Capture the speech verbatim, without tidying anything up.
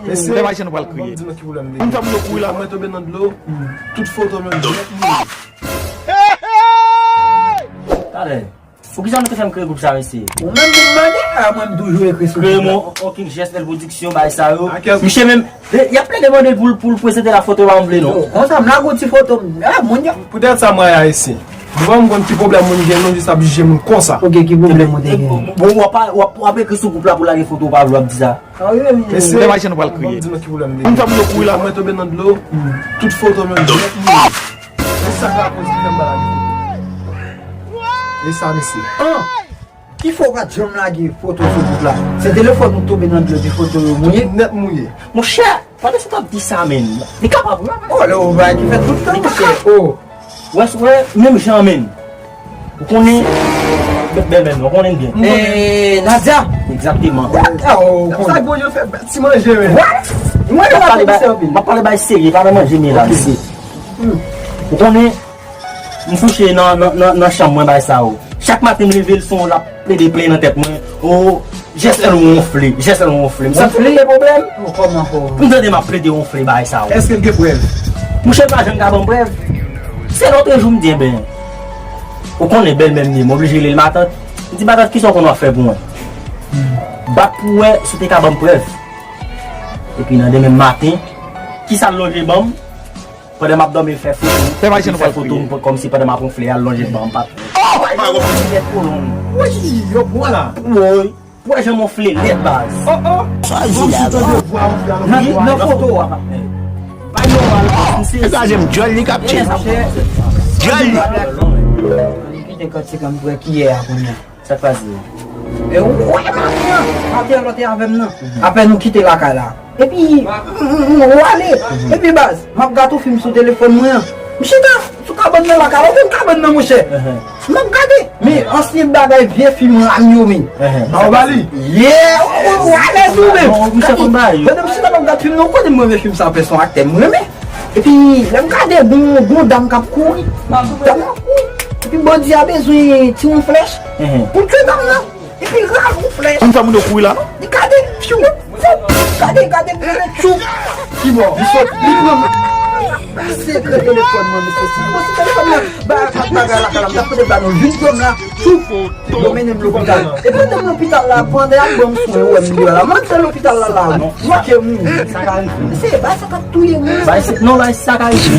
Mesye, fè pa jan nou pral kriye. Ban m di nou ki pwoblèm li ye. Moun sa moun yo kouri la. Mwen tonbe nan dlo, tout foto m yo nèt mouye. Talè. Poukisa nou te fè m kreye gwoup sa, mesye? Ou menm pou mande, a mwen m toujou ekri sou gwoup la. Kreye mwen, ok, J S L Production, bagay sa yo. Misye menm, y ap plede mande l pou l, pou l prezante la foto pa m vle non. Yo, konsa m lage yon ti foto m, a moun yo. Poutèt sa mwen ayisyen. Devan m konn ki pwoblèm moun gen, nou jis ap jije moun konsa. Ok, ki pwoblèm ou te gen? Bon, w ap, w ap, w ap ekri sou gwoup la pou lage foto w pa vle, w ap di sa. Mesye, fè pa jan nou pral kriye. Ban m di nou ki pwoblèm li ye. Moun sa moun yo kouri la. Mwen tonbe nan dlo, tout foto m yo nèt mouye. E sa k lakoz ki fè m pa lage foto. E sa, mesye. An! Ki fè w pa t janm lage foto sou gwoup la? Se telefòn ou tonbe nan dlo epi foto yo mouye? Nèt mouye. Monchè, pandan se w t ap di sa, menm. Li kapab, wi. Oh, lè ou bay ki fè tout tan, monchè. Oh. Wè, wè, menm jan menm. Ou konnen, bèl menm, ou konnen l byen. Eh, Nadia. Egzakteman. Nadia, oh, ou konnen. Sa bon, yo fè ti manje, men. What? Mwen, m ap pale bay, m ap pale bay serye, pa nan manje, men la, mesye. Ou konnen, m kouche nan, nan, nan, nan chanm mwen, bay sa yo. Chak maten, m leve, l son, l ap plede plenn nan tèt mwen. Oh, J S L wonfle, J S L wonfle. M santi m gen pwoblèm. Oh, kòman, kòman? M tande m ap plede wonfle bagay sa yo. Èske l gen prèv? Monchè, l pa janm ka ban m prèv. Se lòt jou m di, enben, ou konnen bèlmè m ye, m oblije rele l matant. M di, "Matant, kisa w konn w ap fè pou mwen? Bat pou wè si w te ka ban m prèv." Epi nan demen maten, kisa l lonje ban m? Pandan m ap dòmi, l fè foto m. Fè pa jan nou pral foto m kòmsi pandan m ap wonfle, al lonje ban m, pa. Oh my God! Li nèt kolon. Wi, yo pran la. Woy. Pou wè jan m wonfle nèt, baz. Oh, oh. Sa di la, baz. Nan, nan foto a, patnè. Bay nòmal, baz. M sezi. E kraze m, djòl li k ap tcheke. Djòl li. Ann kite kantik an, m pran kiyè a kounye a. Sa k pase? E ou wè maten an, maten an lòt te avè m nan. Apre nou kite lakay la. Epi, m, m, m, ou ale. Epi baz, m ap gade yon fim sou telefòn mwen an. M chita sou kabann nan lakay la, ou konn kabann nan, monchè. M ap gade. Men ansyen bagay, vye fim ram yo, men. Sa w ba li? Yeah, ou, ou alèz ou menm. Pandan m chita m ap gade fim nan, ou konnen m renmen fim sa, pèsonn aktè m renmen. Epi, lè m gade, gon, gon dam k ap kouri. Dam nan ap kouri. Epi bandi a bezwen tire yon flèch pou l tye dam nan. Epi l rale yon flèch. Moun sa moun yo kouri la, non? Li gade, fyou. Gade, gade, gade, tchou. Ki bò? Li sot, li pran. Sekrè telefòn mwen, mesye. Si m pran telefòn nan, ba, pa bagay la, kalam, ta kote ba nou, vin pran m la. Tchou. Yo mennen m lopital. E pandan m lopital la, pandan y ap ban m swen, ou wè m deyò la. M antre lopital la, la, m manke mouri. Sa ka rive. Se, ba, sa k ap touye moun. Ba, se, non, ba, sa ka rive.